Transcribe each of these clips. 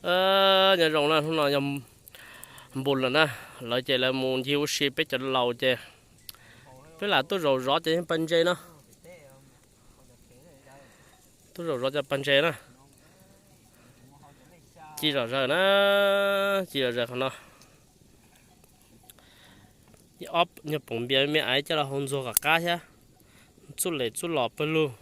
Nyob zoo na, hnub no yog npus lawm na, lawv ces lawv mus ncig ua si, peb cov laus ces peb lam tuaj zaum zov cov paj ntses no. Tuaj zaum zov cov paj ntses na. Ci zom zaws na, ci zom zaws qhov no. Ob nyuag poom npias me me aiv coj los hau ntxuag kom qab thiab, txuj lem txuj los pawg lug.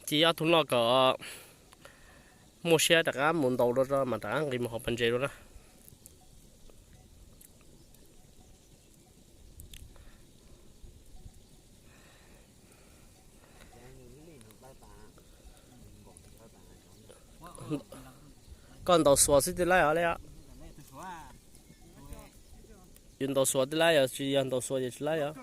Ci ob tug noj kom muaj siab rov qab mus ntaus dua tso mas rov qab nqis mus hauv pas ntses dua na. Koj ntaus xuas xwb tsis laib os li. Yus ntaus xuas tsis laib, yog tsis yog ntaus xuas ces tsis laib os.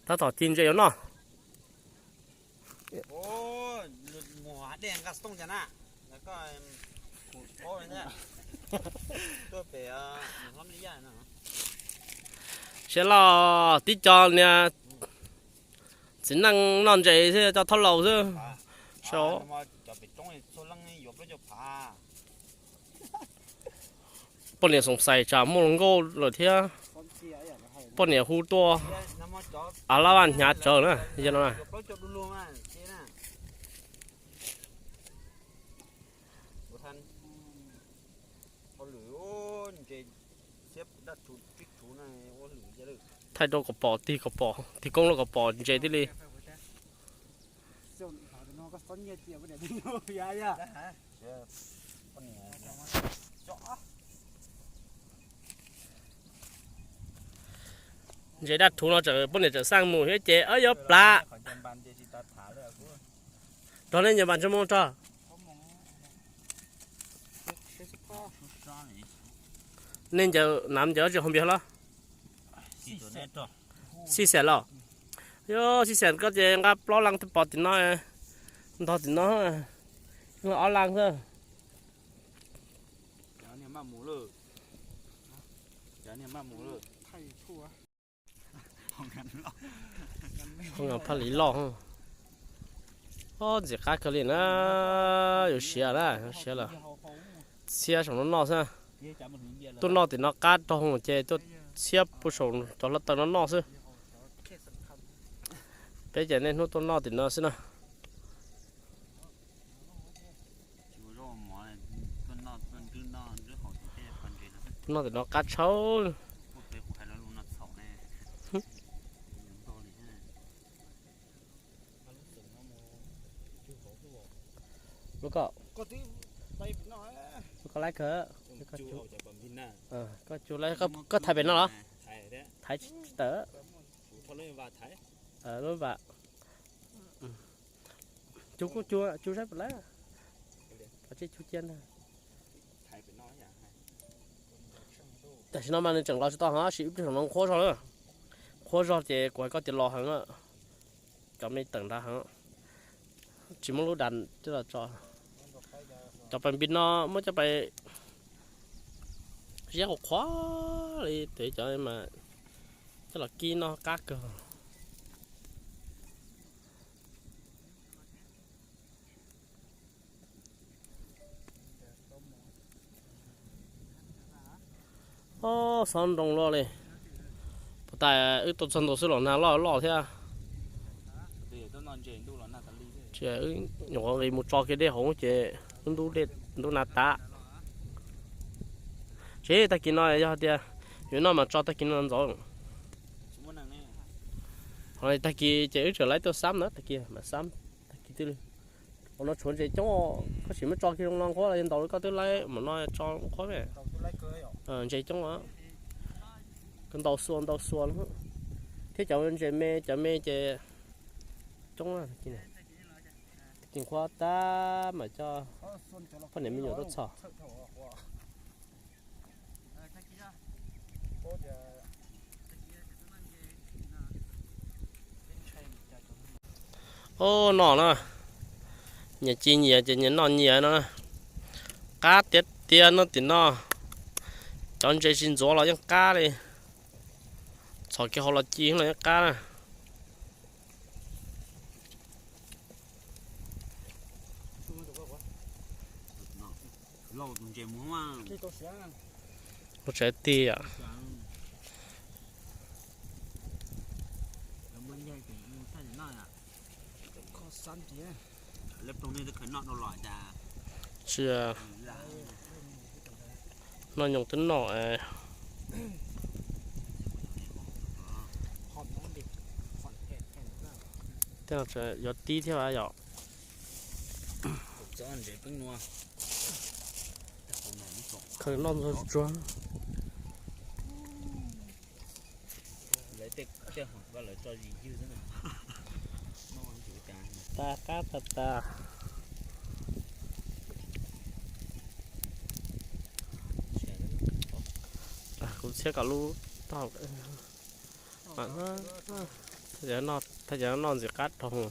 Tab tom ci ntses yuav noj. Siab loj tib co niag txiv neej noj ntses thiab cov thab laus xwb. Saud poj niam xoom xais tsam muaj hluas nkauj lawm thiab. Poj niam hu tuaj, av lab vaj hnyav tsawv na, yog no na. Thaij rau kom pom, tig kom pom, tig koob rau kom pom ntses thiaj li. Ntses daj rhuv no tseem poj niam tseem xaj mus thiab ces yuav plam. Rog nej ncaws npas ntsej muag rog. Nej ncaws, nav ncaws dab tsi hauv npias los? Xij xeem los? Yog xij xeem koj ces nqa plaub leeg thiaj pom tim no, ntog tim no, ob leeg xwb. Phaj lis loj. Ob, ntxim qab kawg li na, yuav siav na, siav lawm. Txhiab saum no noj xwb. Tuaj noj tim no qab rau ces tuaj txhiab puag saum cov hluav taws no noj xwb. Peb ces niaj hnub tuaj noj tim no xwb na. Tuaj noj tim no qab tshauv. Koj, koj laib kawg, koj tsuj laib, koj thaiv pem no los? Thaiv tsis tawm. Lub vas, cug, cug saib pem lawm, tsij cug cia ntag. Tam sim no mas nws tseem los tsis tau heev, sim ib pliag saum no qhuav zog lawm. Qhuav zog ces kuv hais koj tias los heev lawm. Cov me teem nrad heev, tsis muaj lub das coj los tso. Cov pais npis no muab coj pais ziab qhuav qhuav li, tes cov mas coj los kib noj qab kawg. Ob, xob nroo luaj li. Puas tas wb tuaj txog ntua xwb los nag loj loj thiab. Tsis, wb nyuam qhuav nqis mus tso kiag dej hauv ces ntub dej ntub nag tas. Tsis, tag kis no yog tias yuav noj mas tso tag kis no ntxov. Ho tag kis ces wb tseem laib tuaj xab na, tag kis mam xab, tag kis twb li. Ua no tshuav ntses coob, koj sim muab tso kiag zoo no nqhuab los yog ntaus koj twb laib mam no tso nqhuab me. Ntses coob, koj ntaus xua ntaus xua thiab cov ntses me cov me ces coob. Tag kis nqhuab tab mas coj poj niam me nyuam tuaj txhom. Paub tias Ub, noj na, nyias ci nyias ces nyias noj nyias no na. Qab tiag tiag no tim no, cov ntses tsis ntxuav los yeej qab li. Txhom kiag hauv los ci los yeej qab na. Ua tsav tiag. Tsis, noj nyoos twb noj. Tej no yuav tib thiab yom. Khaws noj ntxuag tsuag. Tas qab tas tas. Kuv txhiab kom lub tog. Thaj chaw noj ntxim qab dhau.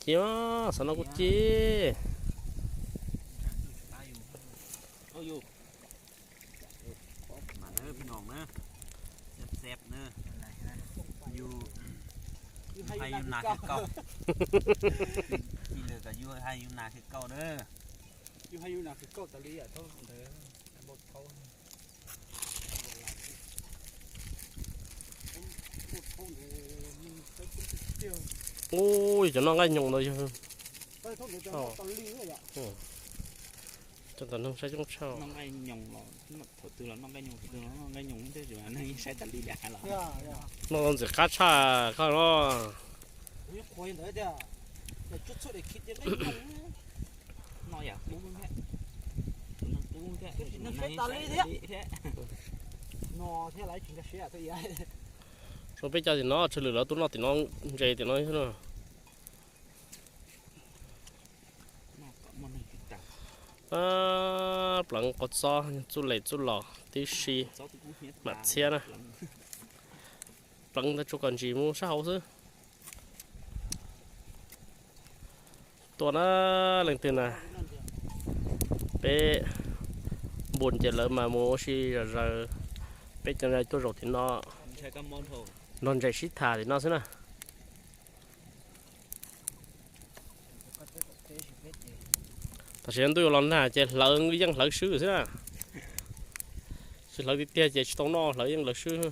Ci, xav noj kuj ci. Yus hais yus nas khwv kauj. Ib lwm kom yus hais yus nas khwv kauj na. Ub, cov noj nqaij nyoos ntawd yog cov neeg saib coob tshaj. Thaum twg los noj nqaij nyoos, thaum twg los noj nqaij nyoos, noj nqaij nyoos thiab neeg saib tas li li los. Noj ntxim qab tshaj koj no. No yam qub thiab, tus neeg qub thiab, tus neeg saib tas li thiab. Zoo peb cov tim no tsawg lwm lawv tuaj noj tim no, ntses tim no xwb na. Pleev qov txob txuj les txuj los tib si, mam txhiab na. Pleev ntawd tsuas kom ntsis mus sab hauv xwb. Tuaj na, leej twg na, peb npun ces lawv mas mus ua si zom zaws, peb cov tuaj zaum tim no nrog ntses sib tham tim no xwb na. Tam sim no ntuj yuav los nag ces hlawv yeej hlawv swb xwb na. Tsis hlawv tiag tiag ces tsis tau noj, hlawv yeej hlawv swb.